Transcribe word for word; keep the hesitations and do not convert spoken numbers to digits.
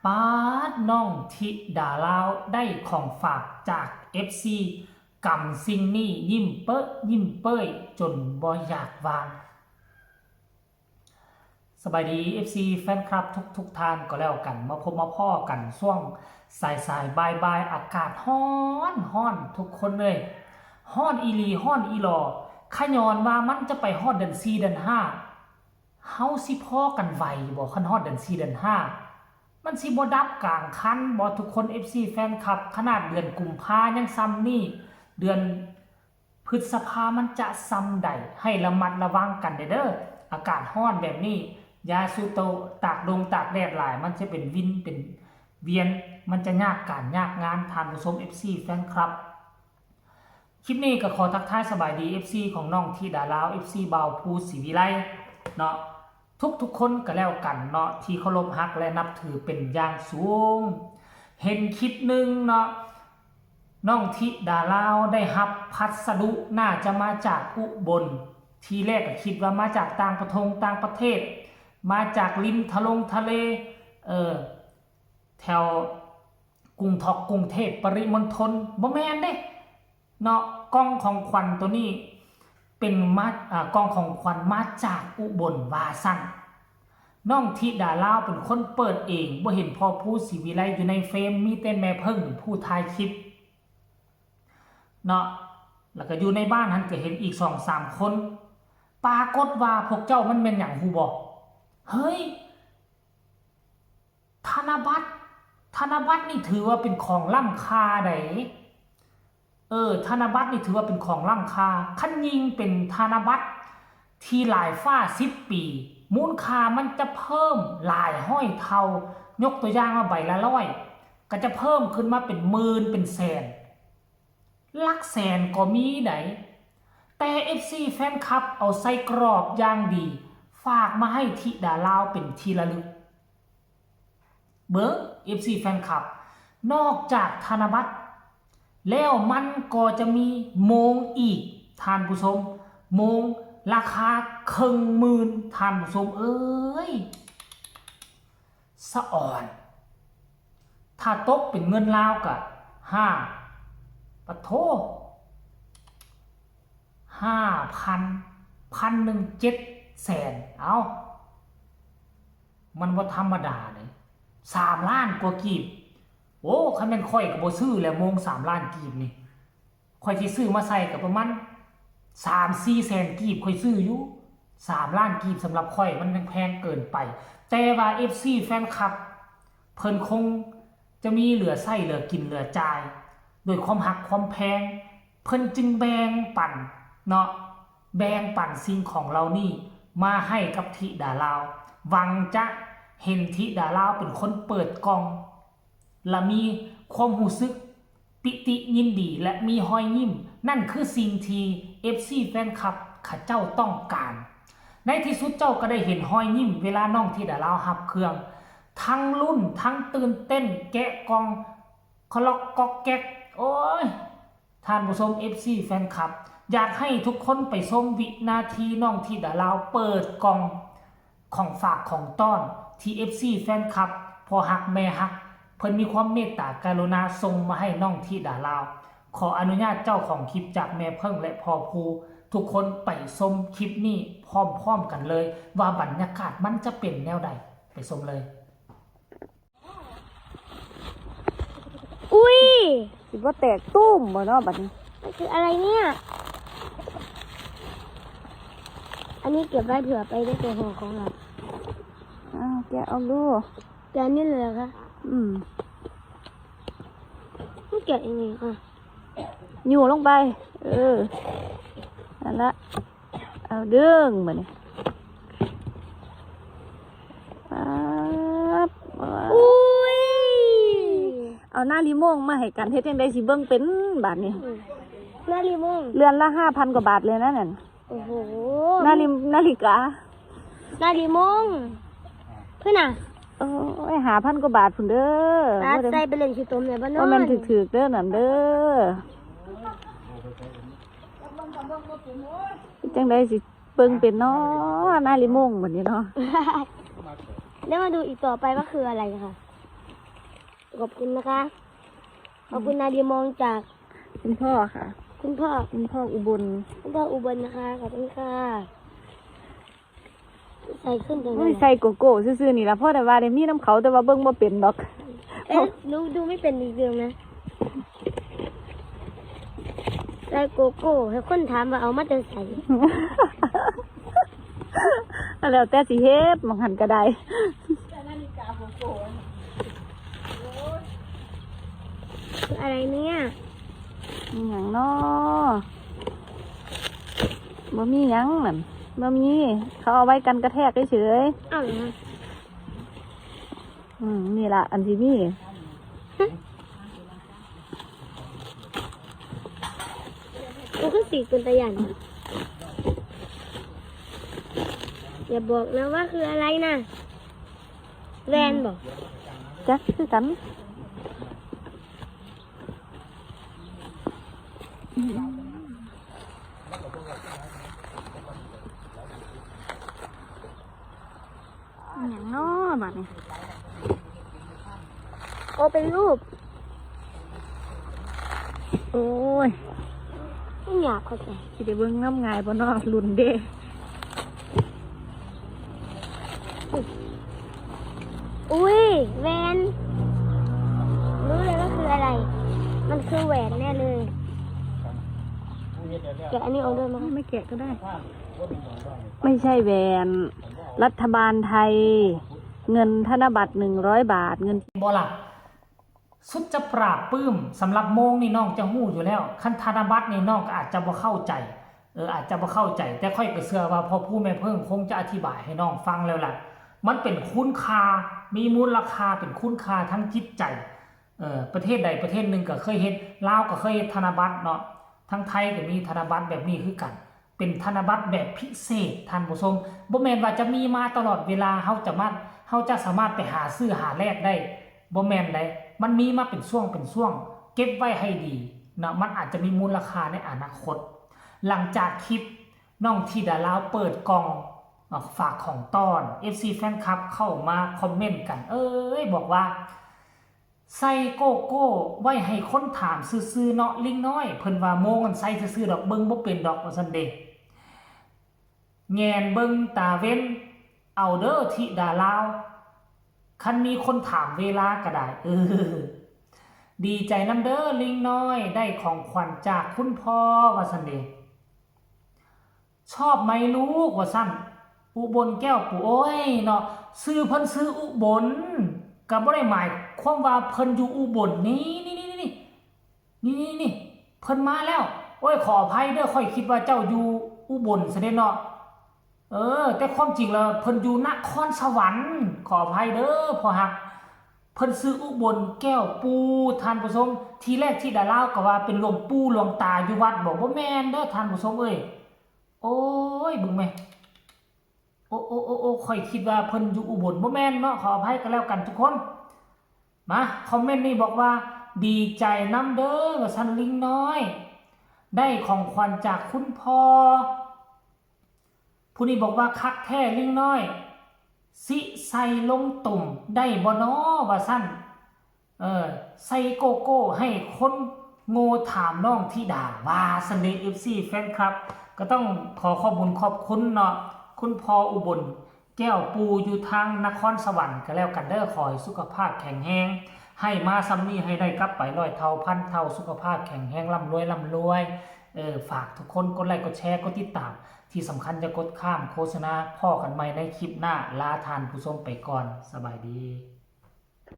ป๊าด น้องธิดาลาวได้ของฝากจาก เอฟซี กำสิ่งนี้ยิ้มเป๊ะยิ้มเป้ยจนบ่อยากวาง สบายดี เอฟซี แฟนคลับทุกๆท่านก็แล้วกัน มาพบมาพ้อกันช่วงสายๆบ่ายๆ อากาศฮ้อนฮ้อนทุกคนเลย ฮ้อนอีหลีฮ้อนอีหลอ ขะย้อนว่ามันจะไปฮอดเดือนสี่เดือนห้า เฮาสิพ้อกันไหวบ่ คันฮอดเดือนสี่เดือนห้า มันสิบ่ดับกลางคันบ่ทุกคน เอฟซี แฟนคลับ ขนาดเดือนกุมภายังซ่ำนี่ เดือนพฤษภามันจะซ่ำใด ให้ระมัดระวังกันเด้อ อากาศฮ้อนแบบนี้ อย่าสูโตะตากดงตากแดดหลาย มันจะเป็นวินเป็นเวียน มันจะยากการยากงาน ท่านผู้ชม เอฟซี แฟนคลับ คลิปนี้ก็ขอทักทายสบายดี เอฟซี ของน้องธิดาลาว เอฟซี บ่าวภูศรีวิไลเนาะ ทุกๆคนก็แล้วกันเนาะ ที่เคารพฮักและนับถือเป็นอย่างสูง เห็นคลิปหนึ่งเนาะ น้องธิดาลาวได้รับพัสดุน่าจะมาจากอุบล ทีแรกก็คิดว่ามาจากต่างประทงต่างประเทศ มาจากริมทะลงทะเล เออ แถวกรุงทอกกรุงเทพปริมณฑล บ่แม่นเด้เนาะ กล่องของขวัญตัวนี้เป็นมา อ่า กล่องของขวัญมาจากอุบลว่าซั่น น้องธิดาลาวเป็นคนเปิดเอง บ่เห็นพ่อภูศรีวิไลอยู่ในเฟรม มีแต่แม่เพิ่งผู้ถ่ายคลิปเนาะ แล้วก็อยู่ในบ้านหั้นก็เห็นอีกสองสามคน ปรากฏว่าพวกเจ้ามันแม่นหยังฮู้บ่ เฮ้ย ธนบัตร ธนบัตรนี่ถือว่าเป็นของล้ำค่าใด เออ ธนบัตรนี่ถือว่าเป็นของล้ำค่า คันยิ่งเป็นธนบัตรที่หลายฟ้าสิบปี มูลค่ามันจะเพิ่มหลายร้อยเท่า ยกตัวอย่างว่าใบละร้อย ก็จะเพิ่มขึ้นมาเป็นหมื่นเป็นแสน หลักแสนก็มีได แต่ เอฟซี แฟนคลับเอาใส่กรอบอย่างดี ฝากมาให้ธิดาลาวเป็นที่ระลึก เบิ่ง เอฟซี แฟนคลับ นอกจากธนบัตร แล้วมันก็จะมีโมงอีก ท่านผู้ชม โมงราคาครึ่งหมื่น ท่านผู้ชมเอ้ย สะอ่อน ถ้าตกเป็นเงินลาวก็ห้า ปะโท ห้าพัน พันหนึ่ง เจ็ดแสน เอ้า มันบ่ธรรมดาเลย สามล้านกว่ากีบ โอ้ คันแม่นข้อยก็บ่ซื้อแล้ว โมงสามล้านกีบนี่ ข้อยสิซื้อมาใส่ก็ประมาณสามสี่แสนกีบ ข้อยซื้ออยู่ สามล้านกีบสำหรับข้อยมันยังแพงเกินไป แต่ว่า เอฟซี แฟนคลับ เพิ่นคงจะมีเหลือใช้เหลือกินเหลือจ่าย ด้วยความฮักความแพง เพิ่นจึงแบ่งปันเนาะ แบ่งปันสิ่งของเหล่านี้มาให้กับธิดาลาว หวังจะเห็นธิดาลาวเป็นคนเปิดกล่อง และมีความรู้สึกปิติยินดีและมีรอยยิ้ม นั่นคือสิ่งที่ เอฟซี แฟนคลับเขาเจ้าต้องการ ในที่สุดเจ้าก็ได้เห็นรอยยิ้มเวลาน้องธิดาลาวรับเครื่อง ทั้งลุ้นทั้งตื่นเต้นแกะกล่อง คลอกก๊อกแก๊ก โอ้ย ท่านผู้ชม เอฟซี แฟนคลับ อยากให้ทุกคนไปชมวินาทีน้องธิดาลาวเปิดกล่องของฝากของต้อนที่ เอฟซี แฟนคลับ พ่อฮักแม่ฮัก เพิ่นมีความเมตตากรุณาส่งมาให้น้องธิดาลาว ขออนุญาตเจ้าของคลิปจากแม่เพิ่งและพ่อภู ทุกคนไปชมคลิปนี้พร้อมๆกันเลย ว่าบรรยากาศมันจะเป็นแนวใด ไปชมเลย อุ้ย สิบ่แตกตุ้มบ่เนาะบัดนี้ มันคืออะไรเนี่ย อันนี้เก็บไว้เผื่อไปได้เป็นห่วงของเรา อ้าวแกะออกดู แกะนี่เลยเหรอคะ อืม มันแกะยังไงคะ อยู่ลงไป เออนั่นละเอาดึงบัดนี้ปั๊บ อุ้ย เอานาลิโมงมาให้กันเฮ็ดจังได๋สิเบิ่งเป็นบาดนี้ นาลิโมง เรือนละห้าพันกว่าบาทเลยนะนั่น โอ้โห นาลินาฬิกา นาลิโมงเพื่อนน่ะ โอ้ยห้าพันกว่าบาทพุ้นเด้อ ตัดใส่ไปเล่นขี้ตมเนี่ยบ้านนอ ว่าน แม่นถืกๆเด้อนั่นเด้อจังได๋สิเบิ่งเป็นเนาะนาลิโมงบัดนี้เนาะ แล้วมาดูอีกต่อไปว่าคืออะไรคะ ขอบคุณนะคะ ขอบคุณนาดีมองจาก คุณพ่อค่ะ คุณพ่อ คุณพ่ออุบล คุณพ่ออุบลนะคะ ขอบคุณค่ะ ใส่ขึ้นตรง โอ้ย นี้ ใส่โกโก้ซื่อๆนี่ละพ่อแต่ว่าได้มีน้ำเขาแต่ว่าเบิ่งบ่เป็นดอก เอ๊ะรู้ดูไม่เป็นอีกเรื่องนะใส่โกโก้ให้คนถามว่าเอามาแต่ใส่ แล้วแต่สิเฮ็ดมองหันก็ได้ อะไรเนี่ย มีหยังน้อบ่มีหยังนั่นบ่มี เขาเอาไว้กันกระแทกเฉย เอ้าเหรอ ๆอืมนี่ละอันที่มี มันคือสีกุนตะยัน อย่าบอกนะว่าคืออะไรนะแวนบอก จักคือกันอหย่างน้อบัดนี้ โอเป็นรูป โอ้ย ไม่อยากเข้าใจ สิได้เบิ่งน้ำง่ายบ่น้อรุ่นเด้ อุ้ยแวนรู้เลยว่าคืออะไร มันคือแหวนแน่เลยแกะอันนี้ออกด้วยมั้ย ไม่แกะก็ได้ ไม่ใช่แหวน รัฐบาลไทย เงินธนบัตรหนึ่งร้อยบาท เงิน บ่ล่ะ สุดจะปราบปลื้มสำหรับโมงนี่น้องจะฮู้อยู่แล้ว คันธนบัตรนี่น้องก็อาจจะบ่เข้าใจ เอออาจจะบ่เข้าใจ แต่ข้อยก็เชื่อว่าพ่อผู้แม่เพิ่งคงจะอธิบายให้น้องฟังแล้วล่ะ มันเป็นคุณค่า มีมูลค่าเป็นคุณค่าทางจิตใจ เออประเทศใดประเทศหนึ่งก็เคยเฮ็ด ลาวก็เคยเฮ็ดธนบัตรเนาะ ทั้งไทยก็มีธนบัตรแบบนี้คือกัน เป็นธนบัตรแบบพิเศษท่านผู้ชม บ่แม่นว่าจะมีมาตลอดเวลา เฮาจะมา เฮาจะสามารถไปหาซื้อหาแลกได้ บ่แม่นได้ มันมีมาเป็นช่วงเป็นช่วง เก็บไว้ให้ดีนะ มันอาจจะมีมูลค่าในอนาคต หลังจากคลิปน้องธิดาลาวเปิดกล่อง อ่ะ ฝากของต้อน เอฟซี แฟนคลับเข้ามาคอมเมนต์กัน เอ้ย บอกว่า ใส่โกโก้ไว้ให้คนถามซื่อๆเนาะลิงน้อย เพิ่นว่าโมงมันใส่ซื่อๆดอก เบิ่งบ่เป็นดอกว่าซั่นเด้ แงนเบิ่งตาเว้น เอาเด้อธิดาลาว คันมีคนถามเวลาก็ได้ เออ ดีใจนำเด้อลิงน้อย ได้ของขวัญจากคุณพ่อว่าซั่นเด้ ชอบไหมลูกว่าซั่น อุบลแก้วปู่ โอ้ยเนาะ ชื่อเพิ่นชื่ออุบล ก็บ่ได้หมายความว่าเพิ่นอยู่อุบล นี่ นี่ นี่ นี่ นี่ นี่ นี่ เพิ่นมาแล้ว โอ้ย ขออภัยเด้อ ข้อยคิดว่าเจ้าอยู่อุบลซะเด้เนาะ เออ แต่ความจริงแล้วเพิ่นอยู่นครสวรรค์ ขออภัยเด้อ พ่อฮัก เพิ่นชื่ออุบลแก้วปู่ ท่านผู้ชม ทีแรกธิดาลาวก็ว่าเป็นหลวงปู่หลวงตาอยู่วัด บ่ บ่แม่นเด้อ ท่านผู้ชมเอ้ย โอ้ย เบิ่งแม่ โอ้ โอ้ โอ้ โอ้ ข้อยคิดว่าเพิ่นอยู่อุบล บ่แม่นเนาะ ขออภัยก็แล้วกันทุกคน มา คอมเมนต์นี่บอกว่า ดีใจนำเด้อ ว่าซั่นลิงน้อย ได้ของขวัญจากคุณพ่อ ผู้นี้บอกว่า คักแท้ลิงน้อย สิใส่ลงตุ่มได้บ่น้อ ว่าซั่น เออ ใส่โกโก้ให้คนโง่ถามน้องธิดา ว่าซั่นเด้ เอฟซี แฟนคลับ ก็ต้องขอขอบบุญขอบคุณเนาะ คุณพ่ออุบล แก้วปู่อยู่ทางนครสวรรค์ก็แล้วกันเด้อ ขอให้สุขภาพแข็งแรง ให้มาส่ำนี้ให้ได้กลับไปร้อยเท่าพันเท่า สุขภาพแข็งแรง ร่ำรวยร่ำรวย เออ ฝากทุกคนกดไลค์กดแชร์กดติดตาม ที่สำคัญอย่ากดข้ามโฆษณา พ้อกันใหม่ในคลิปหน้า ลาท่านผู้ชมไปก่อน สบายดี